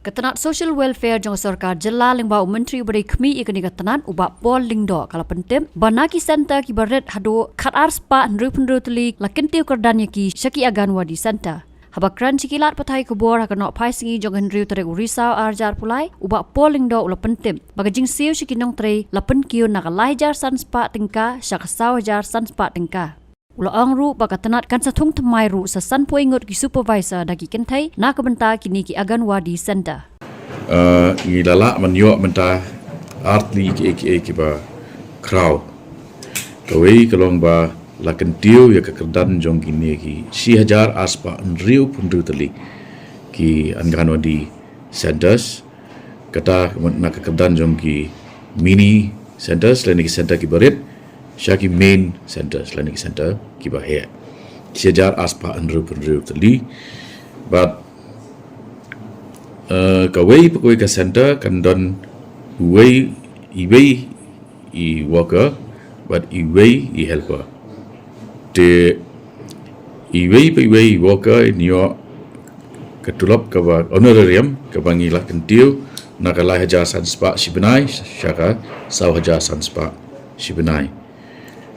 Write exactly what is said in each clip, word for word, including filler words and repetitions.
Ka tnat Social Welfare jong ka sorkar jylla lyngba u Myntri uba dei khmih ïa kane ka tnat u Bah Paul Lyngdoh ka la pyntip ba na ki centre kiba rit haduh khatar spah hynriew phew hynriew tylli la kyntiew kyrdan ïa ki sha ki Anganwadi centre. Haba kren sha ki lad pathai khubor ha ka nohphai sngi jong ka hynriew tarik u Risaw ar hajar arphew lai, u Bah Paul Lyngdoh u la pyntip ba ka jingsiew sha ki nongtrei la pynkiew na ka lai hajar san spah tyngka sha ka saw hajar san spah tyngka. U la ong ruh ba ka tnat kan sa thung thymmai ruh sa sanphew ngut ki supervisor da ki kynthei na ka bynta kine ki Anganwadi centre. Uh, ngi la lah ban ïoh mynta ar tylli kiei kiei kiba khraw. Kawei ka long ba la kyntiew ïa ka kyrdan jong kine ki shi hajar ar spah hynriew phew hynriew tylli ki Anganwadi centres. Kata na ka kyrdan jong ki mini centres lane ki centre kiba rit sha ki main centres lane ki centre kiba heh. Shi hajar ar spah hynriew phew hynriew tylli. Bad uh, kawei pa kawei ka centre kan don uwei, iwei i worker bad iwei i helper. Te iwei pa iwei i worker in ïoh ka tulop kaba honorarium kaba ngi la kyntiew na ka lai hajar san spah shi bnai sha ka saw hajar san spah shi bnai.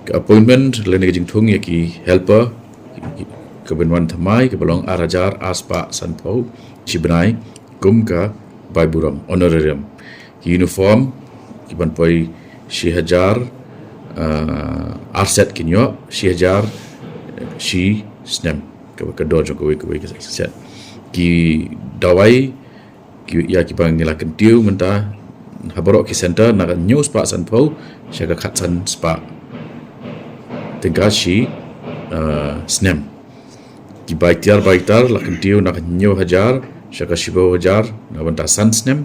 Ka appointment lane ka jingthung ïa ki helper ka ban wan thymmai kaba long ar hajar ar spah sanphew shi bnai kum ka bai burom, honorarium. Ki uniform ki ban poi shi hajar, uh, ar set kin ïoh, shi hajar, uh, shi snem. Ka, ka dor jong kawei kawei ka set. Ki dawai ki, ïa kiba ngi la kyntiew mynta ha baroh ki centre na ka hynñiew spah sanphew sha ka khatsan spah tyngka shi, uh, snem. Ki bai tiar bai tar la kyntiew na ka hynñiew hajar sha ka shiphew hajar na ka bynta san snem.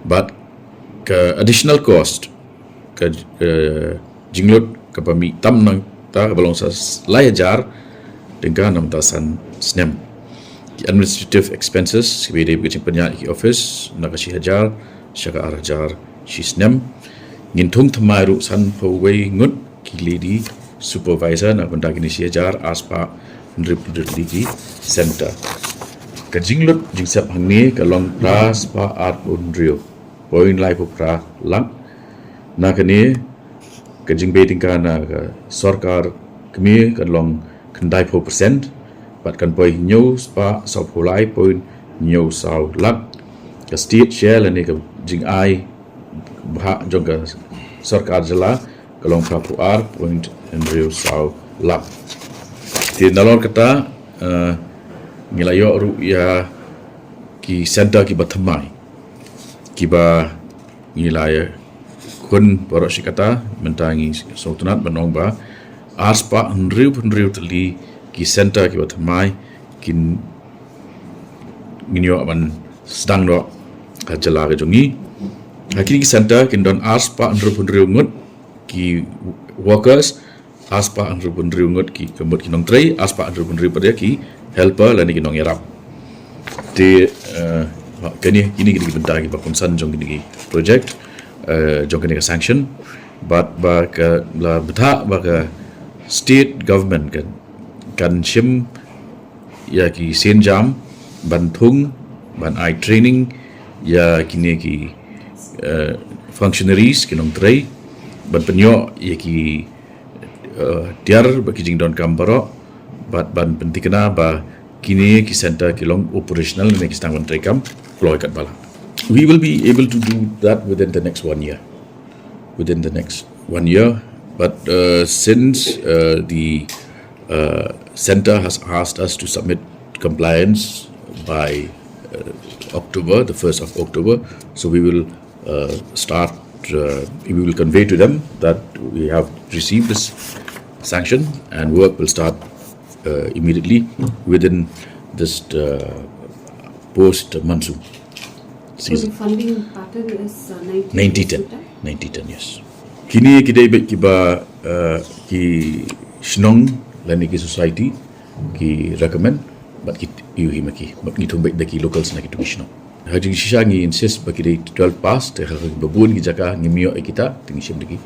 Bad ka additional cost ka, eh, jinglut kaba mih tam nangta kaba long sa lai hajar tyngka na ka bynta san snem. Ki administrative expenses kiba dei ba ka jingpynïaid ki office na ka shi hajar sha ka ar hajar shi snem. Ngin thung thymmai ruh sanphew wei ngut ki lady supervisor na ka bynta kine shi hajar ar spah hynriew phew hynriew tylli ki centre. Ka jinglut jingsep hangne ka long phra spah arphew hynriew point laiphew phra lak. Na kane ka jingbei tyngka na ka sorkar kmie ka long khyndaiphew percent bad kan poi hynñiew spah sawphew lai point hynñiew saw lak. Ka state share lane ka jingai bhah jong ka sorkar jylla ka long phraphew ar point hynriew saw lak. Te nalor kata, eh, ngi la ïoh ruh ïa ki centre kiba thymmai kiba ngi la ïa khun baroh shi katta. Mynta ngi sngewtynnat ban ong ba ar spah hynriew phew hynriew tylli ki centre kiba thymmai kin ngin ïoh ban sdang noh ha jylla ka jong ngi. Ha kine ki centre kin don ar spah hynriew phew hynriew ngut ki workers, ar spah hynriew phew hynriew ngut ki, ka mut ki nongtrei, ar spah hynriew phew hynriew pat ki helper lane ki nongïarap. Te, eh, kine, kine ki dei ki bynta kiba kongsan jong kine ki project, eh, jong kine ki sanction. Bad ba ka la bthah ba ka state government kan, kan shim ïa ki sienjam ban thung, ban ai training ïa kine ki, eh, functionaries, ki nongtrei, ban pynïoh ïa ki, eh, tiar bad ki jingdonkam baroh, bad ban pynthikna ba kine ki centre ki long operational ne ki sdang ban treikam kloi katba lah. We will be able to do that within the next one year. Within the next one year. But, uh, since, uh, the, uh, centre has asked us to submit compliance by, uh, October, the first of October, so we will, uh, start, uh, we will convey to them that we have received this sanction and work will start, uh, immediately within this, uh, post monsoon season. So the funding pattern is, uh, ninety ten, ninety ten, yes. Kine ki dei bad kiba, uh, ki shnong lane ki society ki recommend bad ki ïohi ma ki, bad ngi thung bad da ki locals na kitu ki shnong. Ha jingshisha ngi insist ba ki dei twelve pass, te ha kiba bun ki jaka ngim ïoh ïa kita, te ngi shim da ki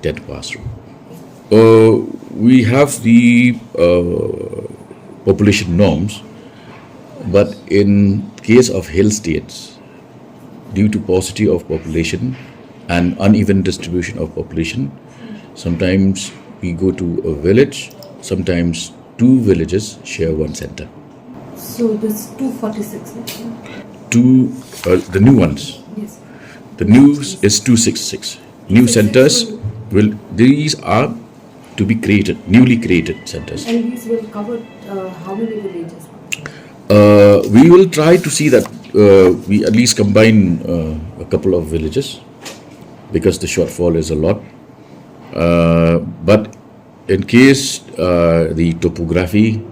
ten pass ruh. Uh, we have the, uh, population norms But in case of hill states, due to paucity of population and uneven distribution of population, sometimes we go to a village, sometimes two villages share one center. So this two forty-six, no? Two, uh, the new ones. Yes. The new is two six six. New centers will, these are to be created, newly created centers. And these will cover uh, how many villages? Uh, we will try to see that uh, we at least combine uh, a couple of villages because the shortfall is a lot. Uh, but in case uh, the topography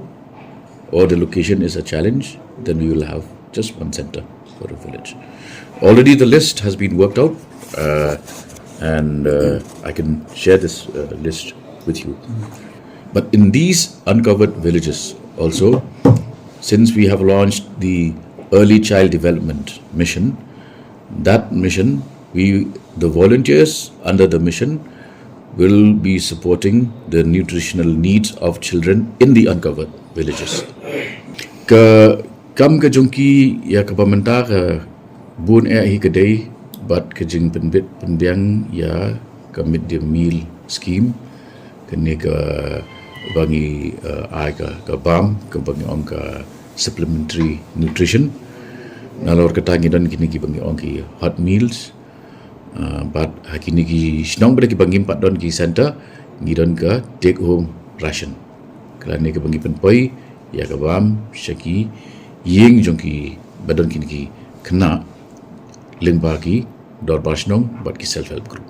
or the location is a challenge, then we will have just one center for a village. Already the list has been worked out, uh, and uh, I can share this uh, list with you. But in these uncovered villages also, since we have launched the Early Child Development Mission, that mission, we, the volunteers under the mission, will be supporting the nutritional needs of children in the uncovered villages. Ka kam ka jong ki ïa kaba mynta ka bun eh hi ka dei bad ka jingpynbit pynbiang ïa ka midday meal scheme, kane kaba ngi uh, ai ka, ka bam, kaba ngi ong ka supplementary nutrition. Nalor kata ngi don kine kiba ngi ong ki hot meals. Uh, bad ha kine ki shnong bad kiba ngim pat don ki center, ngi don ka take home ration. Kane kaba ngi pynpoi ïa ka bam sha ki ïing jong kiba don kine ki khynnah lyngba ki dorbar shnong bad ki self help group.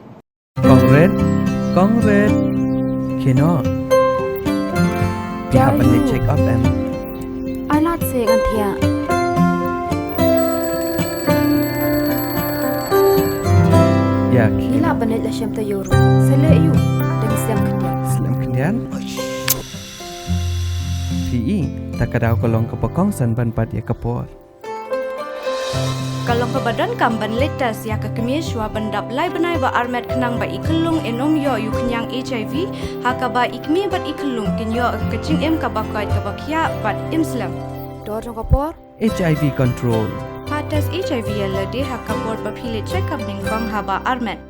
Kong Red, Kong Red. Kino? Phi hap ban leit check up em? Ai lad se kan thiah. Ïa Ngi ki. lah ban leit la shem ta ïoh ruh. Sa leh ïoh. Dang slem khyndiat. Slem khyndiat. Phi i, ta ka daw ka long kaba kongsan ban bat ïa ka por. Ka long kaba donkam ban leit test ïa ka kmie shuwa ban dap lai bnai ba armet khnang ba i khyllung in ym ïoh ïa u khñiang H I V, ha kaba i kmie bad i khyllung kin ïoh ka jingim kaba koit kaba khiah bad im slem. Dor jong ka por. H I V control. Pha test H I V ïa lade ha ka por ba phi leit check up nyngkong haba armet.